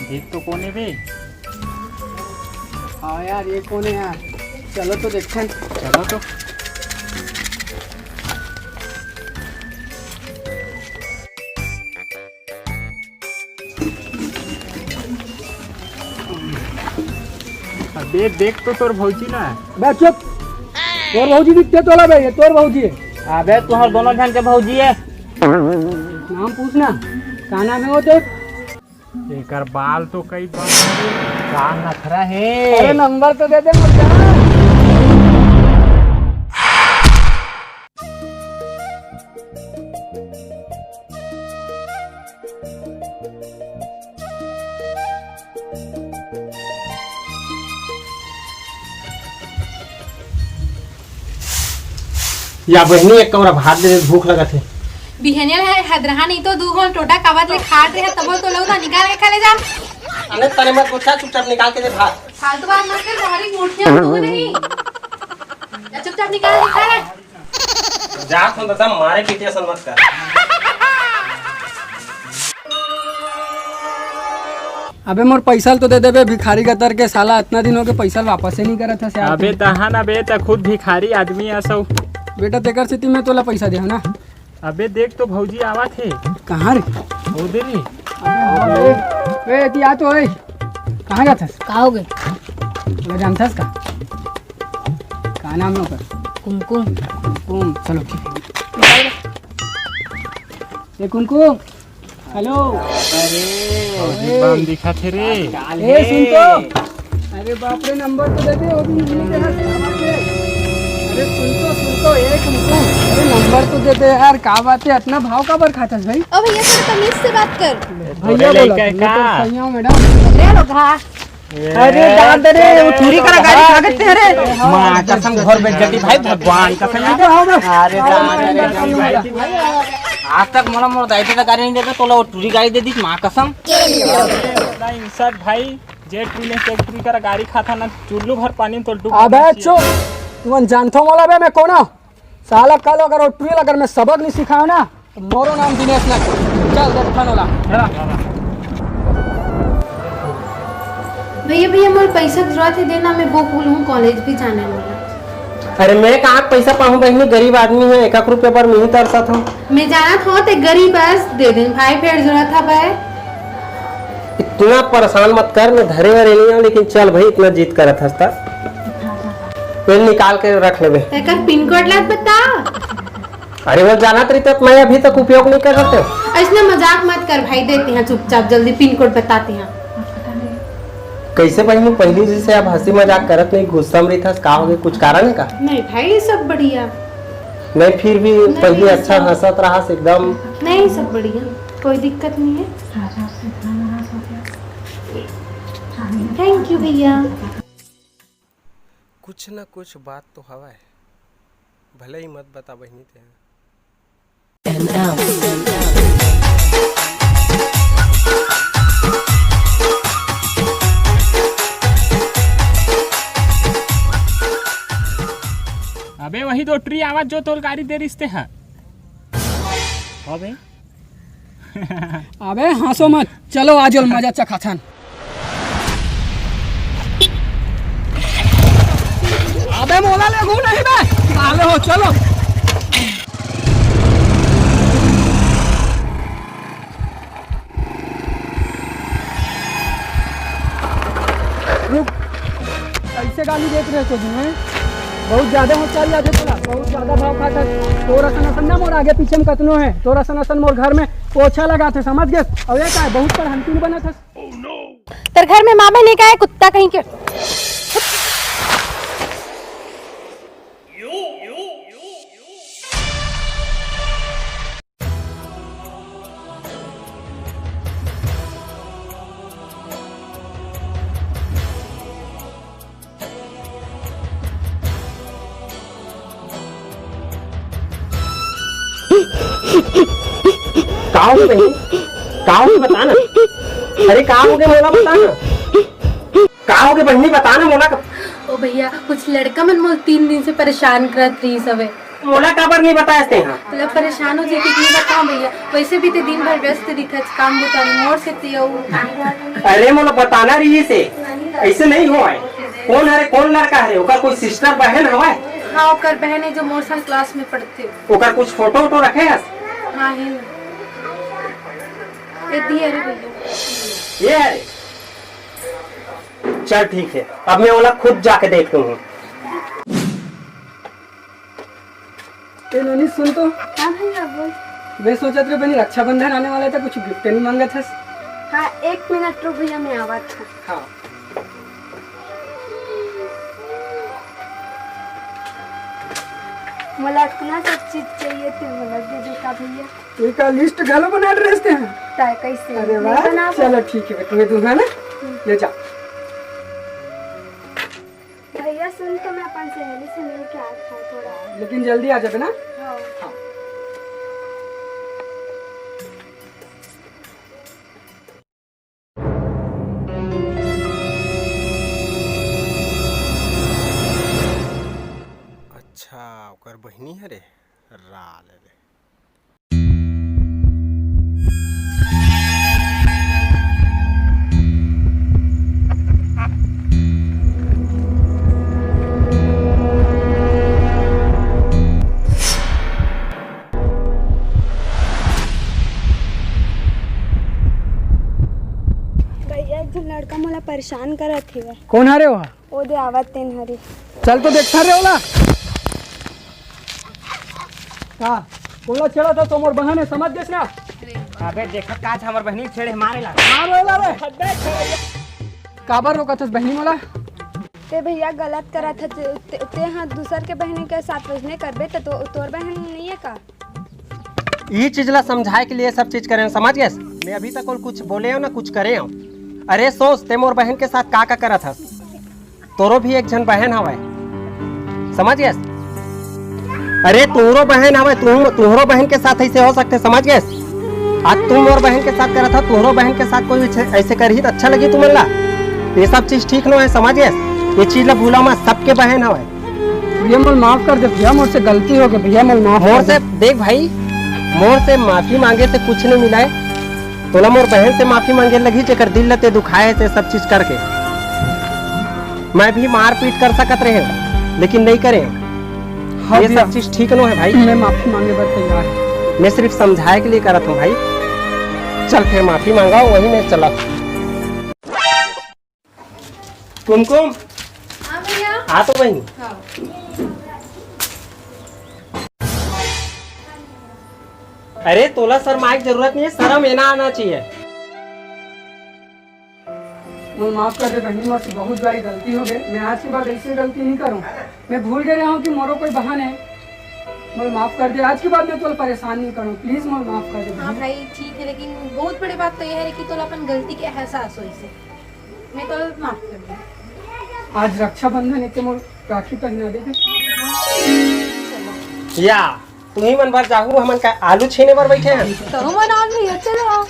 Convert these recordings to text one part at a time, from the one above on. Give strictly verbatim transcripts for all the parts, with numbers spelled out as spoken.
देख तो कोन हे बे? हाँ यार, ये कोन हे यार? चलो तो देखते हैं। चलो तो। अबे देख तो तोर भौजी ना। बे चुप। तोर भौजी दिखथे तोला बे, ये तोर भौजी हे। अबे तुंहर दोनों झन के भौजी हे। नाम पूछना, का नाम हे वो तोर? एकर बाल तो कई बार का नखरा हे। अरे नंबर तो दे दे मोर जान। या बहिनी, एक कौरा भात दे दे, भूख लगत हे। बिहनिया ले हदरहा नहीं तो दू घोल टोटा कावत ले खात रहे, तबो तो लौदा निकाल के खा ले जा। अरे तने मत पूछा, चुपचाप निकाल के दे भात। फालतू बात मत कर, तुम्हारी मुठिया तू नहीं। जा चुपचाप निकाल के खा ले। जा तुम दादा, मारे पीटे असन मत कर। अबे मोर पैसा ल तो दे देबे, भिखारी गतर के साला, इतना दिन हो गए पैसा ल वापस ही नहीं करत हस यार अबे तू। तहा ना बे, त खुद भिखारी आदमी असो। बेटा तेकर सेती मैं तोला पैसा दे हूं ना। अबे देख तो भौजी आवत हे। कहाँ रे? ओ दे रे। अबे, ए, ए, एती आ तो, ए। कहाँ जात हस? का हो गए? तोला जानत हस का? का नाम हे ओकर? कुमकुम। कुमकुम, चलो ठीक हे। ए कुमकुम, हेलो। अरे, भौजी बम दिखत हे रे। ए, सुन तो। अरे बाप रे, नंबर तो दे दे, वो भी नहीं दे यार, क्या बात है? अरे सुन तो, सुन तो, ए कुमकुम। अरे नंबर तो दे दे यार, का बात है, इतना भाव काबर खात हस भाई? ओ भैया, थोड़ा तमीज से बात कर। भैया बोला, लड़का है मैं तो का? सही हूँ मैडम। अरे लोग, हाँ। अरे दादा रे, वो टूरी करा गाड़ी खा गए थे रे। माँ कसम, घर बेइज्जती भाई, भगवान कसम। अरे दादा रे, आज तक मोला मोर दाई ददा गाड़ी नहीं देता, तोला वो टूरी गाड़ी दे दी, माँ कसम। इंसर्ट भाई, जे टूरी ने से टूरी करा गाड़ी खाता ना, चुल्लू भर पानी में तो डूब अबे चुप, तुमन जानथो मोला बे, मैं कोन हूँ? साला कल अगर वो टूरी ला अगर मैं सबक नहीं सिखाऊं ना, तो मोरो नाम दिनेश ना। चल, देख ठन ओला। भैया, भैया, मोर पैसा के जरूरत हे, देना, मैं बुक भूलूं, कॉलेज भी जाना है मोला। अरे, मैं कहाँ पैसा पाहूं बहिनी, गरीब आदमी हे, एक एक रुपया बर मैं ही तरसत हूँ। मैं जानत हूँ, ते गरीब अस, दे दे भाई, फेर जरूरत हवय। इतना परेशान मत कर, मैं धरे वरे नहीं हूँ, लेकिन चल भाई, इतना जिद करत हस त। पेन निकाल के रख लेबे। एकर पिन कोड ला बता। अरे वो जानत रहिते त मैं अभी तक उपयोग नहीं करत। अइसने मजाक मत कर भाई, देते हैं चुपचाप, जल्दी पिन कोड बताते हैं। कैसे बहिनी, पहली जैसे अब हंसी मजाक करत नहीं, गुस्सा में रहिथस, का होगे, कुछ कारण है का? नहीं भाई, सब बढ़िया। नहीं, फिर भी नहीं, पहली नहीं, अच्छा सब हंसत रहस एकदम। नहीं, सब बढ़िया, कोई दिक्कत नहीं है। थैंक यू भैया। कुछ न कुछ बात तो हवय, भले ही मत बता बहिनी तें। अबे वही दो ट्री आवाज जो तोल गाड़ी दे रिश्ते हैं। अबे अबे हंसो मत, चलो आज मजा चखाथन। अबे मोला ले घूम नहीं बे, साले हो, चलो। रुक, कैसे गाली देत रहे तो तुम्हें? बहुत ज्यादा होशियार लागे तोला, बहुत ज्यादा भाव खात हस। तोर असन असन ना मोर आगे पीछे में कतनो है, तोर असन असन मोर घर में पोछा लगात हे, समझ गे? अउ ये का है, बहुत पढ़ंती बनत हस। तेरे घर में माँ बहन का है, कुत्ता कहीं के। का होगे बहिनी? का होगे बता ना। अरे का होगे मोला बता ना। का होगे बहिनी बता ना मोला। ओ भैया, कुछ लड़का मन मोला तीन दिन से परेशान करत रहिस हवे। मोला काबर नहीं बताया तेहा? मतलब परेशान हो जी, कितनी बताऊं भैया, वैसे भी ते दिन भर व्यस्त दिखत काम बुता में, मोर से ते अउ। अरे मोला बताना रहिसे, ऐसे नहीं होय। कौन हरे, कौन लड़का हरे? ओकर कोई सिस्टर बहन हवय? हाँ, ओकर बहन है जो मोर संग क्लास में पढ़ते। ओकर कुछ फोटो वोटो रखे हस? हाँ, है ना। ये दिए रे भैया। ये हरे? चल ठीक है, अब मैं ओला खुद जाके देख लूंगा। ए नोनी, सुन तो। हाँ भैया, बोल। मैं सोचत रहे बनी, रक्षाबंधन आने वाला था, कुछ गिफ्ट नहीं मांगत हस? हाँ, एक मिनट रुक भैया, मैं आवत हूँ। हाँ। मोला इतना सब चीज चाहिए थे, मोला दे दे का भैया? एक लिस्ट घलो बना रहे थे। ताय कैसे? अरे नहीं वाह, बनाबो? चलो ठीक है, तुम्हें दूंगा ना, हम्म। ले जा। भैया सुन, तो मैं अपन सहेली से मिल के आत हूँ थोड़ा। लेकिन जल्दी आ जाबे ना। हाँ। हाँ। अच्छा, ओकर बहिनी हरे, रा ले ले। भैया, एक झन लड़का मोला परेशान करत हेवय। कौन हरे ओहा? ओ दे आवत तेन हरे। चल तो देखता रे ओला। का? ओला छेड़ा था तो मोर बहन है, समझ गेस ना? अबे देखत का था, हमर बहिनी छेड़े मारे ला। मार ओला रे। काबर रोकत हस बहिनी मोला? ते भैया गलत करत हस, ते, ते, ते हाँ दूसर के बहिनी के साथ वैसने करबे त तो, तोर बहन नहीं है का? ई चीज ला समझाए के लिए सब चीज करे हंव, समझ गेस? मैं अभी तक ओला कुछ बोले हंव ना कुछ करे हंव। अरे सोच, ते मोर बहन के साथ का का करत हस? तोरो भी एक झन बहन हवय, समझ गेस? अरे तुहरो बहन हवय, तुहरो बहन के साथ ऐसे हो सकथे, समझ गेस? आज तुम मोर बहन के साथ करत हव, तुहरो बहन के साथ कोई ऐसे करही त अच्छा लगही तुमन ला? ये सब चीज ठीक नो है, समझ गेस? ये चीज ला भूला मत, सबके बहन हवय। भैया मोला माफ कर दे भैया, मोर से गलती हो गई भैया, मोला माफ मोर कर दे। से देख भाई, मोर से माफी मांगे से कुछ नहीं मिला है। तोला मोर बहन से माफी मांगे लगही, जेकर दिल ल ते दुखाए हे, ते सब चीज करके। मैं भी मारपीट कर सकत रहे, लेकिन नहीं करे। हाँ ये भैया। सब चीज ठीक नो है भाई। मैं माफी मांगे बर तैयार हूँ। मैं सिर्फ समझाए के लिए करत हूँ भाई। चल फिर माफी मांगा, वही मैं चला। कुमकुम। हाँ भैया। आ तो बहिनी। हाँ। अरे तोला शर्माए के जरूरत नहीं है, शर्म एना आना चाहिए। मोला माफ कर दे बहिनी, मोर से बहुत बड़ी गलती हो गई। मैं आज के बाद ऐसी गलती नहीं करूँ। मैं भूल गए रहा हूँ कि मोरो कोई बहन है। मोला माफ कर दे, आज के बाद मैं तोला परेशान नहीं करूँ। प्लीज मोला माफ कर दे हाँ बहिनी। भाई ठीक है, लेकिन बहुत बड़ी बात तो ये है कि तोला अपन गलती के एहसास होइसे। मैं तो माफ कर दूँ। आज रक्षाबंधन है, तो मोर राखी पहना दे। चलो। या, तुम्ही मन बर जाहू, हमन का आलू छीने बर बैठे हैं। तो मन आ गई है, चलो आओ।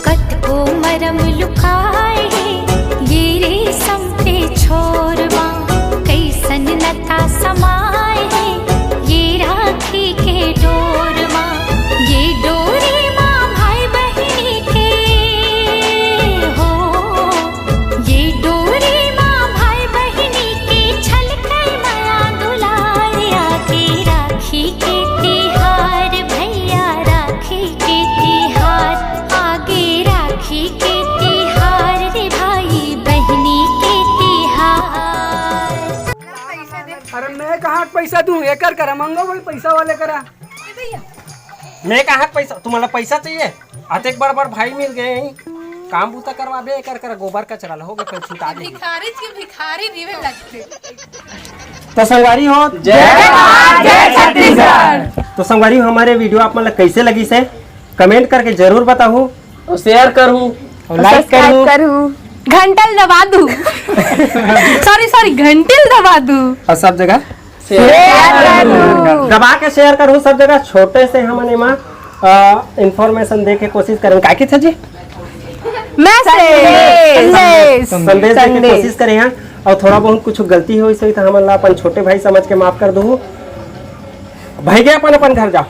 कतको मरम लुकाए हे, ये रेशम के छोर मा, कइसन नता समाए हे, ये राखी के डोर मा, ये डोरी मा भाई बहिनी के हो, ये डोरी मा भाई बहिनी के छलकै मया दुलार आके राखी के तिहार भैया, राखी के तिहार, आगे राखी के तिहार रे भाई, बहिनी के तिहार। अरे मैं कहाँ पैसा दूँ? एकर करा, मंगो वही पैसा वाले करा। मैं कहाँ पैसा, तुम्हारा पैसा चाहिए? अतेक बड़ बड़ भाई मिल गए हैं, काम बूता करवाबे, एकर करा गोबर कचरा ला, हो गए, फिर छुटा दे। भिखारी जी, भिखारी रिवे लगते। तो संगवारी हो, जय भारत, जय छत्तीसगढ़। तो संगवारी हो, हमर वीडियो आप मन ला कैसे लगिस हे, कमेंट करके जरूर बताहू। अउ शेयर करहू। अउ लाइक करहू। करहू। घंटल दबा दू। सॉरी, सॉरी, घंटिल दबा दू। अउ सब जगह शेयर करहू। दबा के शेयर करहू सब जगह। छोटे से हमन एमा इन्फॉर्मेशन दे के कोशिश करेंगे। का किथे जी? मैसेज। संदेश। संदेश दे के संदेश। कोशिश करे हन। अउ थोड़ा बहुत कुछ गलती होइस होही त हमन ला अपन छोटे भाई समझ के माफ कर दू। भाई के अपन अपन घर जाओ।